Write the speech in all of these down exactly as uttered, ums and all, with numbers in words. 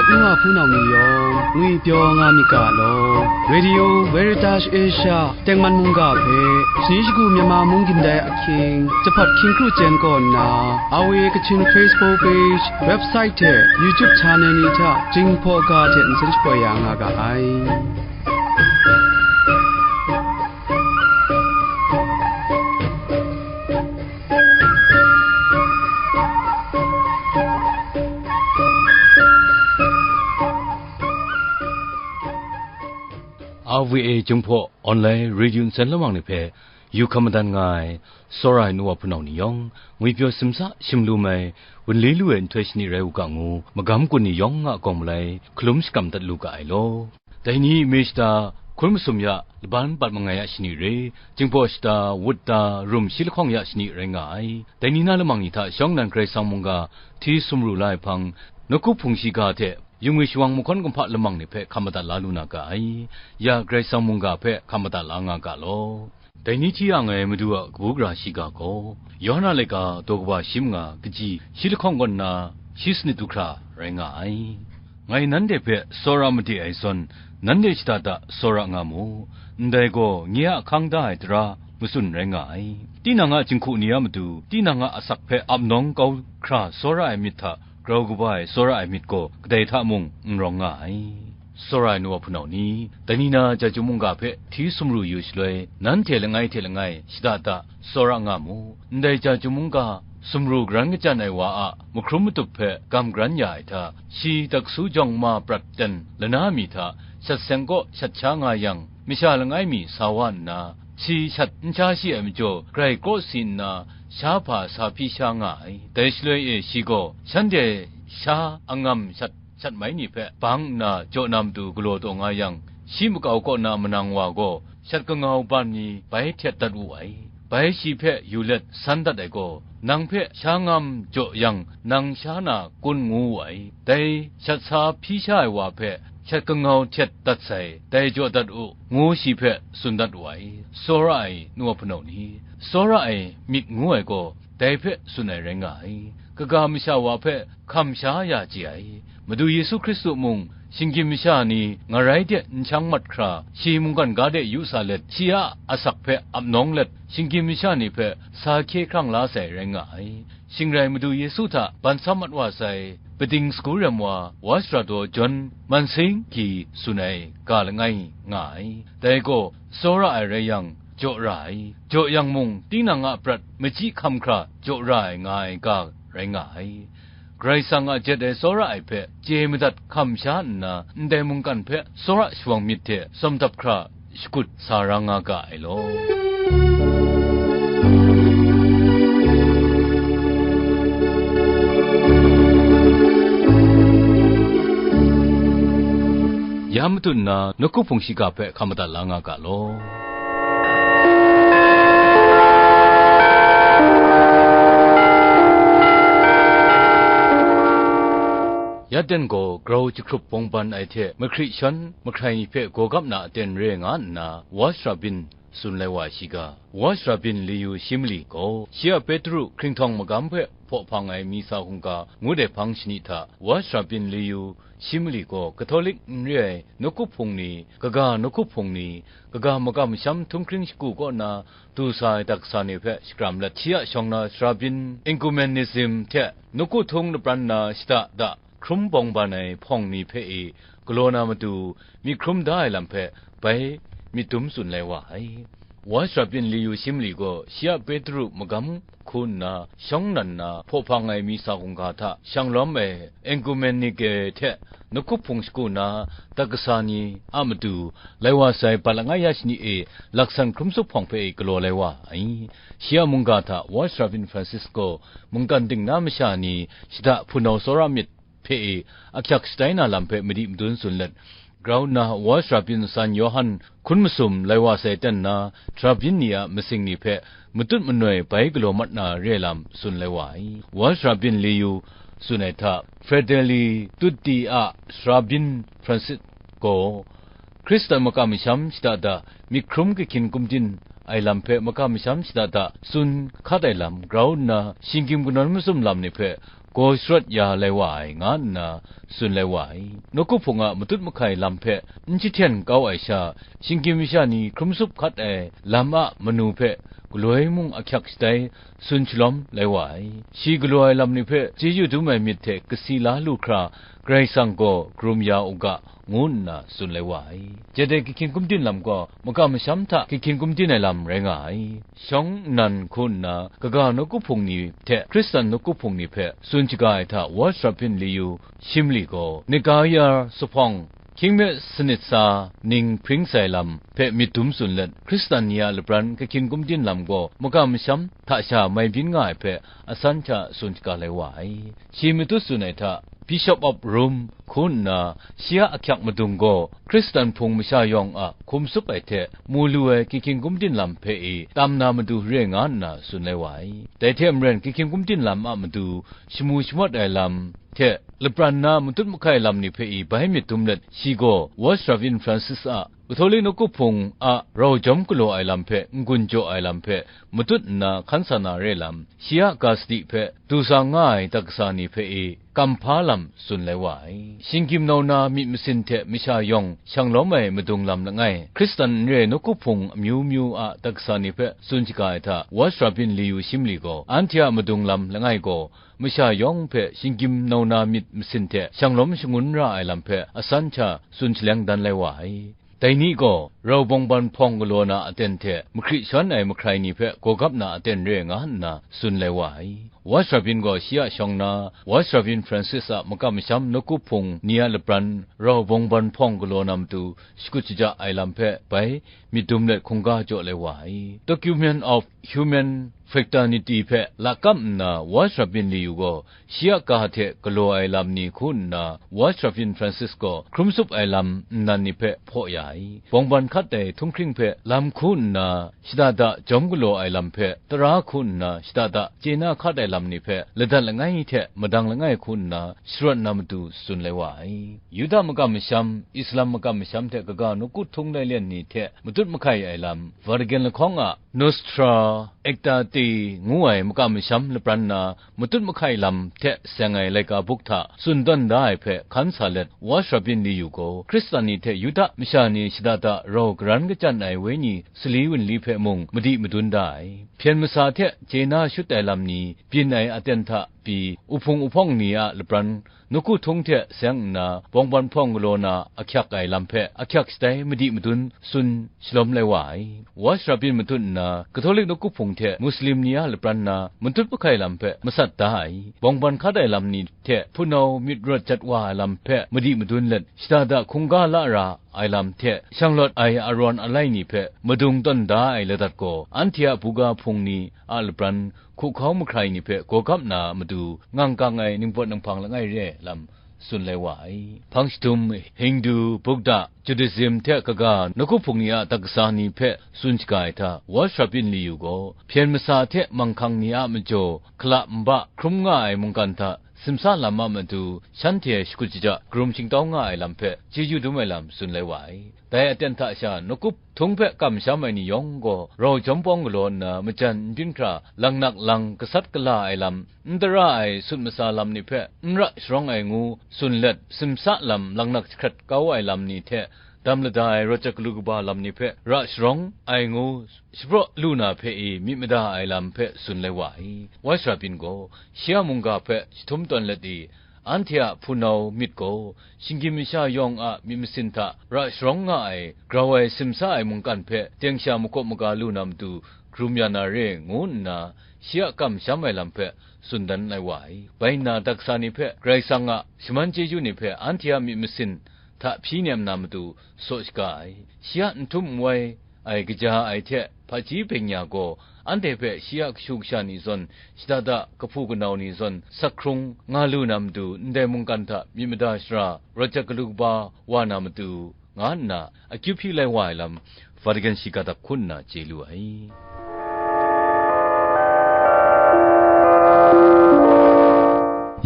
Nu wa hpunau ni yawng ngwipyaw nga myit ga law. Radio Veritas Asia tengman mungga hpe, shani shagu Myanmar mung gindai ahkying, jahpat hkying kru chyen kaw nna, R V A Kachin Facebook page, website hte YouTube channel ni hta Jinghpaw ga hte nsen shapoi ya nga ga ai. R V A Jinghpaw Online Radio nsen lamang ni hpe yu hkam madan nga ai, tsawra ai nu wa hpunau ni yawng, ngwipyaw simsa shim lu mai, wunli lu ai nhtoi shani rai u ga ngu, magam kun ni yawng a gawng malai, hkalum shakram dat lu ga ai law. Dai ni e shata, hkun masum ya, laban bat mangai a shani re, Jinghpaw shata, wut da, rum shi lahkawng ya shani rai nga ai. Dai ni na lamang ni hta shawng nnan Karai Kasang mungga hti sumru la ai hpang, nawku hpung shiga hte, yu ngwi shawang mahkawn kumhpa lamang ni hpe hkam madat la lu na ga ai. Ya Karai Kasang mungga hpe hkam madat la nga ga law. Dai ni hti ya nga ai Madu a kabu gara shiga gaw, Yawhan a laika daw kaba shi manga kaji shi lahkawng kaw nna shi sanit du hkra rai nga ai. Ngai nanhte hpe tsawra made ai zawn, nanhte shada da tsawra nga mu, ndai gaw nye a hkang da ai tara matsun rai nga ai. Tinang a jinghku ni a matu, tinang a asak hpe ap nawng kau hkra tsawra ai myit hta grau kaba ai tsawra ai myit gaw kadai hta mung n rawng nga ai. Tsawra ai nu wa hpunau ni, dai ni na Jahtum mungga hpe hti sumru yu shaloi, nanhte langai hte langai shada da tsawra nga mu. Ndai Jahtum mungga sumru karan kachyan ai wa a mahkrum matup hpe gam karan ya ai hta, shi daksu jawng ma prat ten lana mi hta shat seng kaw shat sha nga yang, masha langai mi sa wa nna, shi shat n sha shi ai majaw, grai krawsi nna, sha hpa sa hpyi sha nga ai. Dai shaloi e shi gaw, shanhte sha angam shat shat mai ni hpe bang nna jaw na matu galaw taw nga yang, shi makau kaw na manang wa gaw, shat kangau ban ni bai htet dat wu ai. Bai shi hpe yu let san dat ai gaw, "Nang hpe sha ngam jaw yang, nang sha na kun?" ngu wu ai. Dai shat sa hpyi sha ai wa hpe, "Shat kangau htet dat sai, dai jaw dat u," ngu shi hpe tsun dat wu ai. Tsawra ai nu wa hpunau ni, tsawra ai myit ngu ai gaw, dai hpe tsun ai rai nga ai. Kaga masha wa hpe hkam sha ya chye ai. Madu Yesu Hkristu mung, shinggyim masha ni ngarai de n shang mat hkra, shi mungkan ga de yu sa let, shi a asak hpe ap nawng let, shinggyim masha ni hpe sa hkye hkrang la sai rai nga ai. Shing rai Madu Yesu hta bansam mat wa sai, pading sagu rem wa, wa sara daw Jon Mansing Ki tsun ai ga langai nga ai. Dai gaw, tsawra ai rai yang, jaw ra ai. Jaw yang mung, tinang a prat machyi hkam hkra jaw ra ai nga ai ga rai nga ai. Karai Kasang a jet ai tsawra ai hpe chye madat hkam sha nna, ndai mungkan hpe tsawra shawang myit hte tsawm dap hkra shakut sa ra nga ga ai law. Ya matut nna, nawku hpung shiga hpe hkam madat la nga ga law. Ya ten gaw grau jahkrup bawngban ai hte mahkri shawn mahkrai ni hpe gawgap na aten re nga nna, Wa Sara Byin tsun lai wa ai shiga. Wa Sara Byin Liyu Shi Mali gaw, shi a Petru hkringhtawng magam hpe hpaw hpang ai Misa hkungga ngut ai hpang shani hta, Wa Sara Byin Liyu Shi Mali gaw Katolik n re ai nawku hpung ni, kaga nawku hpung ni, kaga makam masham htunghkring shagu kaw na du sa ai daksa ni hpe shakram let, shi a shawng na Sara Byin Ekumenism hte nawku htung lapran na shada da hkrum bawng ban ai hpawng ni hpe e galaw na matu, myit hkrum da ai lam hpe bai myit dum tsun lai wa ai. Wa Sara Byin Liyu Shi Mali gaw shi a Petru magam hku nna shawng nnan na hpaw hpang ai Misa hkungga hta shang lawm ai Ekumenike hte nawku hpung shagu na daksa ni a matu, lai wa sai bat langai ya shani e laksan hkrum tsup hpawng hpe e galaw lai wa ai. Shi a mungga hta Wa Sara Byin Francis gaw mungkan dingna masha ni shada hpunau tsawra myit hpe e ahkyak shatai na lam hpe madi madun tsun let, grau nna Wa Sara Byin San Yawhan hkun masum lai wa sai ten na, sara byin ni a masing ni hpe matut manoi bai galaw mat na re ai lam tsun lai wa ai. Wa Sara Byin Liyu tsun ai hta, Fratelli Tutti a Sara Byin Francis gaw, Hkristan makam masham shada da myit hkrum kahkyin kumtin ai lam hpe makam masham shada da tsun hkat ai lam grau nna, shinggyim kanawn mazum lam ni hpe gaw sharawt ya lai wa ai, nga nna tsun lai wa ai. Nawku Hpung a matut mahkai lam hpe n jahten kau ai sha, shinggyim masha ni hkrum tsup hkat ai lam a manu hpe galoi mung ahkyak shatai tsun shalawm lai wa ai. Shi galaw ai lam ni hpe chyeju dum ai myit hte kasi la lu hkra, Karai Kasang gaw karum ya u ga, ngu nna tsun lai wa ai. Jade Kahkying Kumdin lam gaw makam masham hta Kahkying Kumdin ai lam rai nga ai. Shawng nnan hku nna kaga nawku hpung ni hte Hkristan nawku hpung ni hpe tsun shaga ai hta Watch Rabin Liyu Shimli gaw Nikaya Suphawng, hkying me sanit sa ning hpring sai lam hpe myit dum tsun let, Hkristan ni a lapran Kahkying Kumdin lam gaw makam masham hta sha mai byin nga ai hpe asan hta tsun shaga lai wa ai. Shi matut tsun ai hta, Bishop of Rome hku nna shi a ahkyak madung gaw Hkristan Hpung masha yawng a hkum tsup ai hte mu lu ai Kahkying Kumdin lam hpe e tam na matu re nga nna tsun lai wa ai. Dai hte maren Kahkying Kumdin lam a matu shamu shamawt ai lam hte lapran na matut mahkai lam ni hpe e bai myit dum let, shi gaw Watch Rabin Francis a Katolik nawku hpung a rau jawm galaw ai lam hpe n-gun jaw ai lam hpe matut nna hkan sa na re lam, shi a ga sadi hpe du sa nga ai dat kasa ni hpe e kam hpa lam tsun lai wa ai. Shinggyim nau na myit masin hte masha yawng shang lawm ai madung lam langai, Hkristan n re nawku hpung amyu myu a dat kasa ni hpe tsun shaga ai hta, Watch Rabin Liyu Shimli gaw anhte a madung lam langai gaw masha yawng hpe shinggyim nau na myit masin hte shang lawm shangun ra ai lam hpe asan hta tsun shaleng dan lai wa ai. Dai ni gaw rau bawngban hpawng galaw na aten hte mahkri shawan ai mahkrai ni hpe gawgap na aten re nga nna tsun lai wa ai. Watch Rabin gaw shi a shawng na, Watch Rabin Francis a makam masham nawku hpung ni a lapran rau bawngban hpawng galaw na matu shakut shaja ai lam hpe bai myit dum let hkungga jaw lai wa ai. Document of Human Fraternity hpe lakam nna Watch Rabin Liyu gaw shi a ga hte galaw ai lam ni hku nna, Watch Rabin Francis gaw hkrum tsup ai lam nnan ni hpe hpaw ya ai. Bawngban hkat ai htunghkring hpe lam hku nna shada da jawm galaw ai lam hpe, tara hku nna shada da chye na hkat ai lam ni hpe ladat langai hte madang langai hku nna sharawt na matu tsun lai wa ai. Yuda makam masham, Islam makam masham hte kaga nawku htung lailyen ni hte matut mahkai ai lam, Vatican lahkawng a Nostra Aetate ngu ai makam masham lapran na matut mahkai lam hte seng ai laika buk hta tsun tawn da ai hpe hkan sa let, Watch Rabin Liyu gaw Hkristan ni hte Yuda masha ni shada da rau garan kachyan ai wenyi sali wunli hpe mung madi madun da ai. Hpyen masa hte chye na shut ai lam ni byin ai aten hta pyi, uhpung uhpawng ni a lapran nawku htung hte seng nna, bawngban hpawng galaw na ahkyak ai lam hpe ahkyak shatai madi madun tsun shalawm lai wa ai. Watch Rabin matut nna, Katolik nawku hpung hte Muslim ni a lapran na matut mahkai lam hpe masat da ai. Bawngban hkat ai lam ni hte hpunau myit rawt jat wa ai lam hpe madi madun let, shada da hkungga la ra ai lam hte shanglawt ai arawn alai ni hpe madung tawn da ai ladat gaw, anhte a buga hpung ni a lapran hkuhkau mahkrai ni hpe gawgap na matu ngang kang ai ningpawt ninghpang langai re ai lam tsun lai wa ai. Hpang shadum, Hindu, Buddha, Judaism hte kaga nawku hpung ni a dat kasa ni hpe tsun shaga ai hta, Watch Rabin Liyu gaw hpyen masa hte manghkang ni a majaw hkala nba hkrum nga ai mungkan hta simsa lam a matu shanhte shakut shaja karum shingtau nga ai lam hpe chyeju dum ai lam tsun lai wa ai. Dai aten hta sha, nawku htung hpe kamsham ai ni yawng gaw rau jawm pawng galaw nna majan n byin hkra, langnak lang gasat gala ai lam, n tara ai sut masa lam ni hpe n ra sharawng ai ngu tsun let, simsa lam langnak jahkrat kau ai lam ni hte dam lada ai rawt jat galu kaba lam ni hpe ra sharawng ai ngu shapraw lu na hpe i myit mada ai lam hpe tsun lai wa ai. Watch Rabin gaw shi a mungga hpe jahtum tawn let i, anhte a hpunau myit gaw shinggyim masha yawng a myit masin hta ra sharawng nga ai, grau ai simsa ai mungkan hpe teng sha mahkaw maga lu na matu hkrum ya na re, ngu nna shi a kamsham ai lam hpe tsun dan ai wa ai. Bai nna, dat kasa ni hpe, Karai Kasang a shaman chyeju ni hpe anhte a myit masin hta hpyi nem na matu saw shaga ai. Shi a n htum n wai ai kaja ai hte hpaji byeng-ya gaw, anhte hpe shi a kashu kasha ni zawn, shada da kahpu kanau ni zawn, sak hkrung nga lu na matu, ndai mungkan hta myit mada shara, rawt jat galu kaba wa na matu, nga nna akyu hpyi lai wa ai lam, Vatican shiga dap hku nna chye lu ai.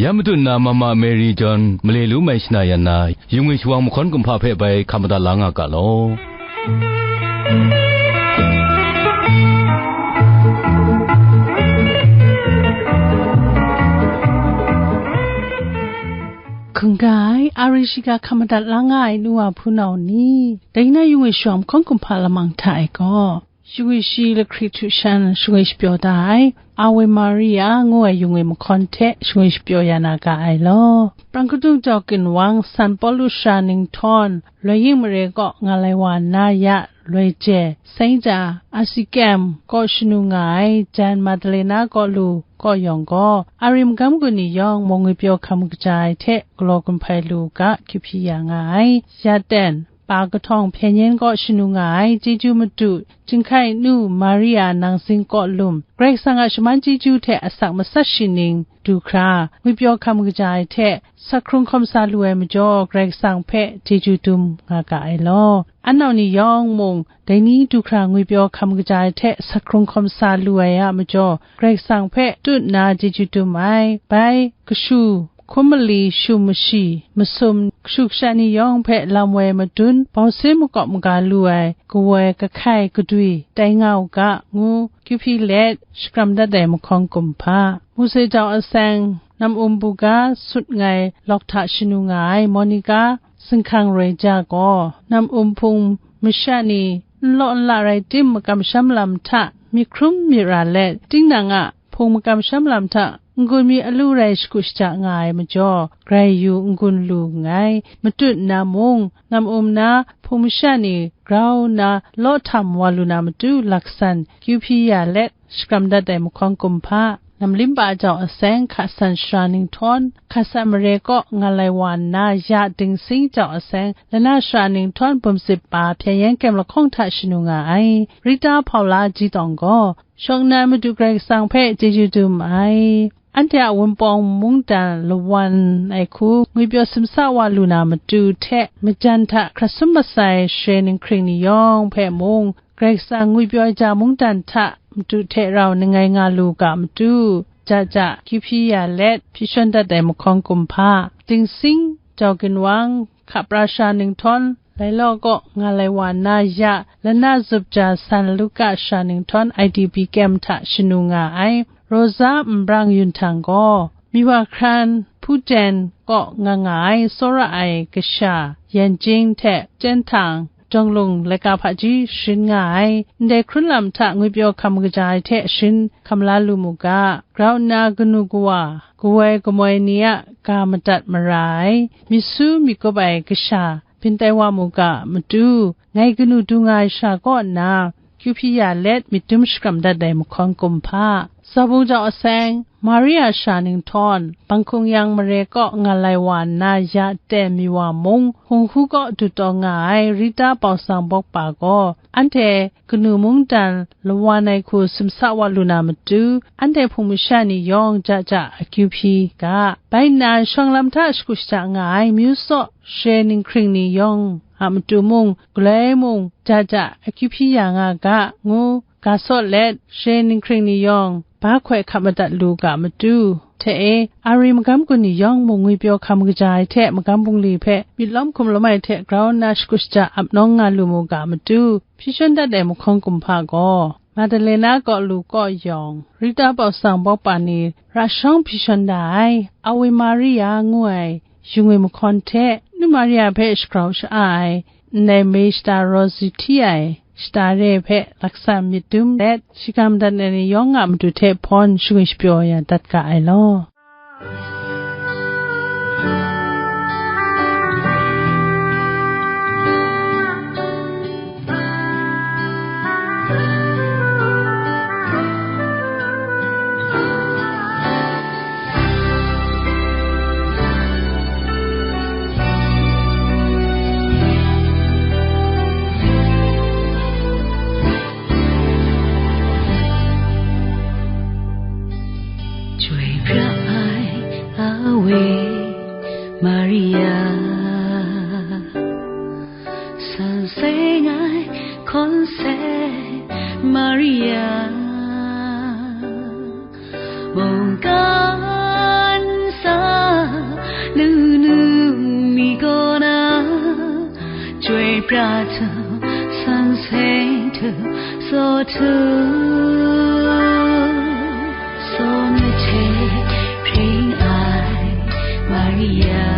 Ya matu nna Mama Mary John male lu mai shana yan na, yung ai shawang mahkawn kumhpa hpe bai hkam madat la nga ga law. N ga ai, a ri shiga hkam madat la nga ai nu wa hpunau ni, dai na yung e shawm hkawng kumhpa lamang hta e gaw, shingwi shi lahkri htu shan shingwi shapyaw da ai, Awe Maria ngu ai yung e mahkawn hte shingwi shapyaw ya na ga ai law. Prang kadung jau ginwang San Pawlu sara ninghtawn, loi ying mare kaw nga lai wa nna ya, loi je, Saint a, Asikem kaw shanu nga ai, jan Madalena kaw lu kaw yawng gaw, a ri magam gun ni yawng mung ngwipyaw hkam kaja ai hte galaw gun hpai lu u ga, kyu hpyi ya nga ai. Ya ten, pa kahtawng hpyen yen kaw shanu nga ai, chyeju madu, jinghkai nu Maria nang zing kaw lum, Karai Kasang a shaman chyeju hte asak matsat shi ning du hkra, ngwipyaw hkam kaja ai hte, sak hkrung hkawm sa lu ai majaw, Karai Kasang hpe chyeju dum nga ga ai law. Anau ni yawng mung, dai ni du hkra ngwipyaw hkam kaja ai hte sak hkrung hkawm sa lu ai a majaw, Karai Kasang hpe tut nna chyeju dum ai. Bai, kashu, hkum mali, shu mashi, masum, kashu kasha ni yawng hpe lam woi madun, bau sin makawp maga lu ai, kawoi, kahkai, kadwi, tai nga u ga, ngu kyu hpyi let, shakram dat ai mahkawn kumhpa. Mose jau aseng, nam um buga sut ngai lawk hta shanu nga ai Monica, singhkang roi ja gaw, nam um hpung masha ni n law n la rai tim, makam sham lam hta myit hkrum myit ra let, tinang a hpung makam sham lam hta n-gun mi alu rai shagu shaja nga ai majaw, grai yu n-gun lu nngai. Matut nna mung, nam um na hpung masha ni grau nna law htam wa lu na matu laksan kyu hpyi ya let, shakram dat ai mahkawn kumhpa, nam limpa jau aseng, hka san sara ninghtawn, hka san mare kaw nga lai wa nna, ya dingsing jau aseng, lana sara ninghtawn bum zip pa, hpyen yen kem lahkawng hta shanu nga ai, Rita Paula ji tawng gaw, shawng nnan Madu Karai Kasang hpe chyeju dum ai. Anhte a Wunpawng mungdan lawan ai hku ngwipyaw simsa wa lu na matu hte, majan hta hkrat sum masai sare ninghkring ni yawng hpe mung, Karai Kasang ngwipyaw ai ja mungdan hta matu hte rau nangai nga lu ga matu, ja ja kyu hpyi ya let, hpyi shawn dat ai mahkawn kumhpa, dingsing jau ginwang, hka pra sara ninghtawn, lai law kaw nga lai wa nna ya, lana zup ja san Luka sara ninghtawn I D P kem hta shanu nga ai, Rosa Nbrang Yun Htang gaw, Miwa hkran Puten kaw nga nga ai, tsawra ai kasha, yan jing hte chyen htang, Jawng lung laika hpaji sharin nga ai, ndai hkrun lam hta ngwipyaw hkam kaja ai hte sharin hkam la lu mu ga, grau nna kanu kawa, kawoi kamoi ni a ga madat mara ai, myit su myit gup ai kasha byin tai wa mu ga matu, ngai kanu du nga ai sha kaw nna, kyu hpyi ya let myit dum shakram dat ai mahkawn kumhpa, Zabung jau aseng, Maria sha ninghtawn, banghkung yang mare kaw nga lai wa nna ya ten mi wa mung, hung hku kaw dut taw nga ai Rita Pausang Bawkpa gaw, anhte kanu mungdan lawan ai hku simsa wa lu na matu, anhte hpung masha ni yawng ja ja akyu hpyi ga, bai nna shawng lam hta shagu shaja nga ai myu saw sare ninghkring ni yawng a matu mung, galoi mung, ja ja akyu hpyi ya nga ga, ngu ga saw let, sare ninghkring ni yawng, ba hkoi hkap madat lu ga matu, hte e, a ri magam gun ni yawng mung ngwipyaw hkam kaja ai hte, magam bungli hpe myit lawm hkum lawm ai hte grau nna shagu shaja ap nawng nga lu mu ga matu, hpyi shawn dat ai mahkawn kumhpa gaw, Madalena kaw lu kaw yawng, Rita Pausang Bawkpa ni ra shawng hpyi shawn da ai, Awe Maria ngu ai, yung e mahkawn hte, Nu Maria hpe shagrau sha-a ai, ndai mei shata raw zuhti ai shata re hpe laksan myit dum let, shagam dat ai ni yawng a matu hte hpawn shingwi shapyaw ya dat ga ai law. Chyoi pra ai Awe Maria, san seng ai hkawn seng Maria, mungkan sa nunu mi kaw na, chyoi pra htu, san seng htu, saw htu, saw mahte hpring ai Maria.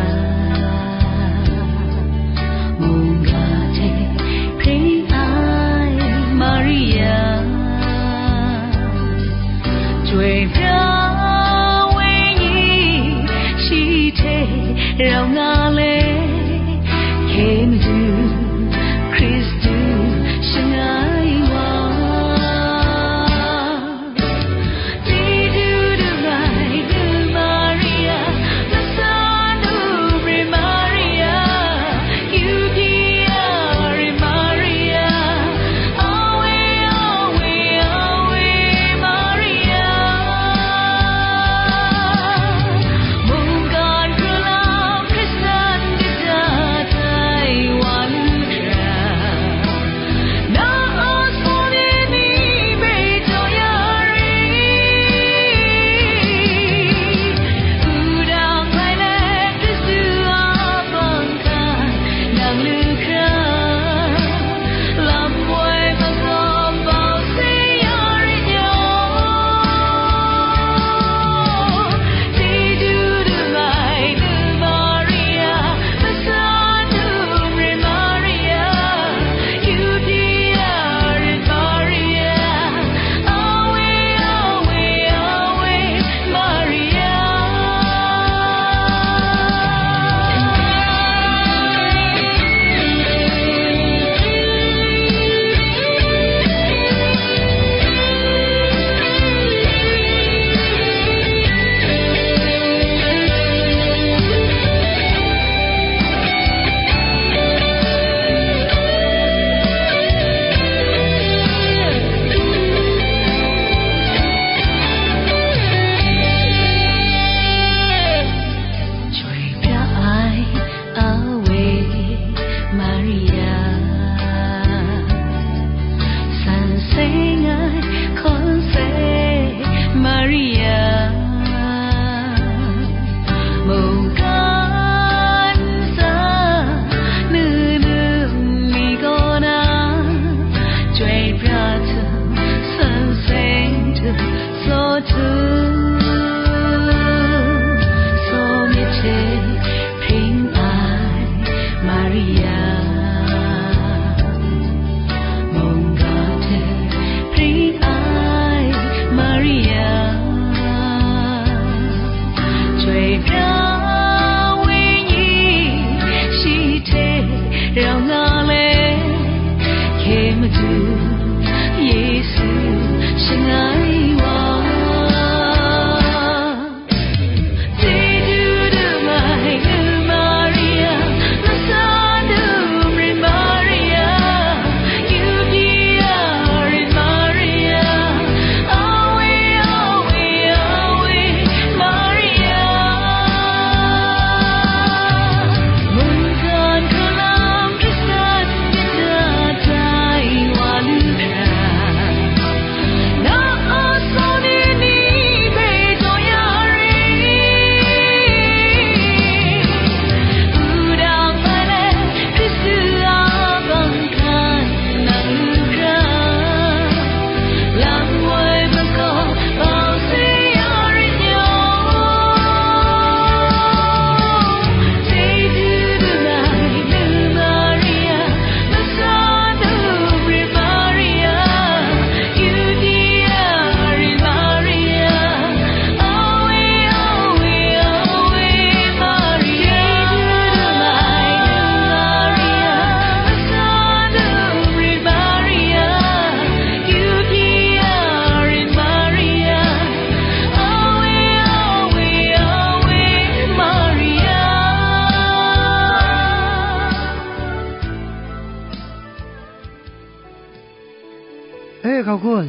E, hkau kun.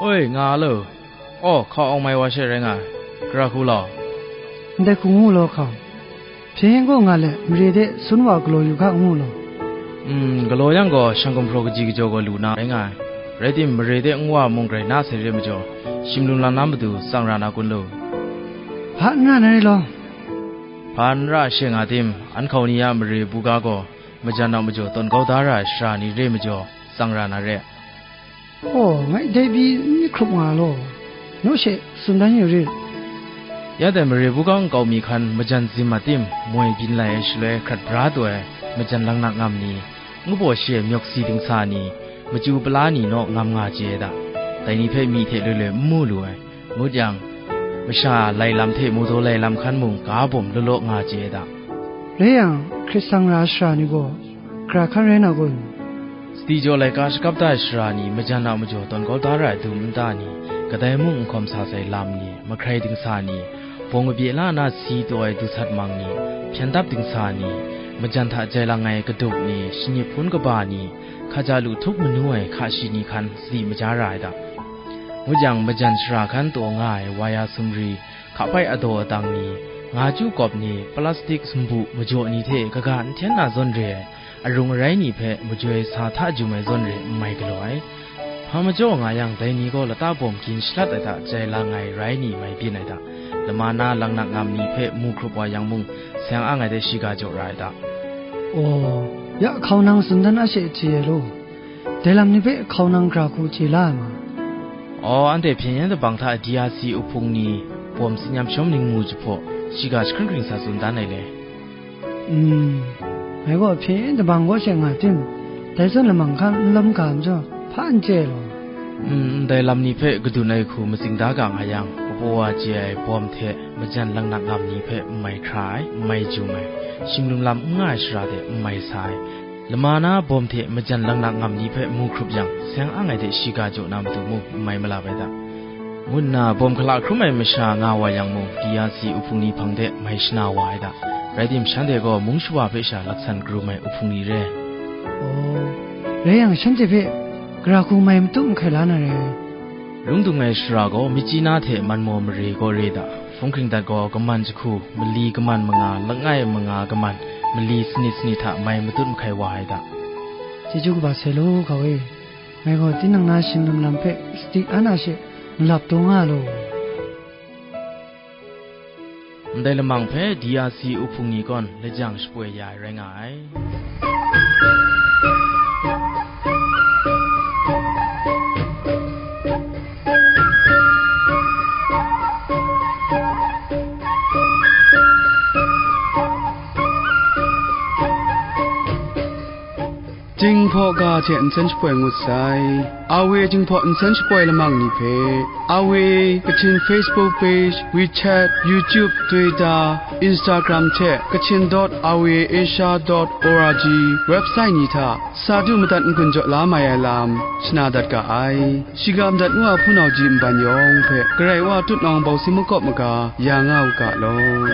Oi, nga a lo. Aw, hkau awng mai wa she rai nga ai. Gara hku law. Ndai hku ngu law hkau. Hpyen gaw nga let, mare de sun wa galaw yu ga ngu law. Mm, galaw yang gaw, shang gumhpraw kaji kajaw gaw lu na rai nga ai. Rai tim, mare de nwa mung grai na sai re majaw, shim lum lam na matu tsang ra na kun lo. Hpa n ra na re law. Hpa n ra she nga tim, an hkau ni a mare buga gaw, majan nau majaw tawn kau da ra ai shara ni re majaw, tsang ra na re. Aw, ngai dai pyi n hkrup nga law, naw she tsun dan yu rit. Ya dai mare buga nkau mi hkan majan zim a tim, moi byin lai ai shaloi hkrat bra taw ai majan langnak ngam ni, ngu baw shi ai myawk si dingsa ni, machyu pala ni naw ngam nga chye ai da. Dai ni hpe myi hte loi loi n mu lu ai. Ngut yang, masha lai lam hte mawdaw lai lam hkan mung ga bawm law law nga chye ai da. Rai yang, hkrit sang ra ai shara ni gaw, gara hkan rai na kun? Sadi jaw laika shakap da ai shara ni, majan a majaw tawn kau da ra ai dum nta ni, kadai mung n hkawm sa sai lam ni, mahkrai dingsa ni, bawng kabye la na si taw ai dusat mang ni, hpyen dap dingsa ni, majan hta jai lang ai kaduk ni, shangyit hpun kaba ni, hkaja lu htup manu ai hka shi ni hkan sadi maja ra ai da. Ngut yang, majan shara hkan taw nga ai waya sumri, hkapai adaw adang ni, nga chyu kawp ni, plastik sumbu majaw ni hte kaga n hten na zawn re ai, arung arai ni hpe majoi sa hta jum ai zawn re n mai galaw ai. Hpa majaw nga yang, dai ni gaw lata bawm gin shalat ai hta jai lang ai rai ni mai byin ai hta, lama na langnak ngam ni hpe mu hkrup wa yang mung, seng ang ai hte shiga jaw ra ai hta. Aw, ya hkau nang tsun dan a she chye ai law. Dai lam ni hpe hkau nang gara hku chye la ai ma? Aw, anhte hpyen yen dabang hta D R C uhpung ni, bawm tsin yam shawm ningmu jahpaw, shiga jahkring hkring sa tsun dan ai le. Mm, ngai gaw hpyen yen dabang kaw she nga tim, dai zawn lamang hkan n lawm ga majaw, hpa n chye law. Mm, ndai lam ni hpe kadun ai hku matsing da ga nga yang, kapaw wa chye ai bawm hte majan langnak ngam ni hpe n mai hkra ai, n mai jum ai, shim lum lam n nga ai shara de n mai sa ai, lama na bawm hte majan langnak ngam ni hpe mu hkrup yang, seng ang ai hte shiga jaw na matu mung n mai malap ai da. Ngu nna bawm hkala hkrum ai masha nga wa yang mung, D R C uhpung ni hpang de mai shana wa ai da. Rai tim, shanhte gaw mung shawa hpe sha laksan karum ai uhpung ni re. Aw, rai yang, shanhte hpe gara hku mai matut mahkai la na re. Lung dung ai shara gaw, Myitkyina hte Manmaw mare kaw re da. Hpung hkring dat gaw, kaman jahku, mali kaman manga, langai manga kaman, mali sanit sanit hta mai matut mahkai wa ai da. Chyeju kaba sai law, hkau e. Ngai gaw tinang na shim lum lam hpe sadi an a she malap taw nga law. Ndai lamang hpe D R C uhpung ni gaw lajang shapoi ya ai rai nga ai. Jinghpaw ga hte nsen shapoi ngut sai. A W Jinghpaw nsen shapoi lamang ni hpe, A W Kachin Facebook page, WeChat, YouTube, Twitter, Instagram hte Kachin dot R V A Asia dot O R G website ni hta sa du madat n-gun jaw la mai ai lam shana dat ga ai. Shiga madat ngu a hpunau ji nban yawng hpe Karai Wa tutnawng bawsi makawp maga ya nga u ga law.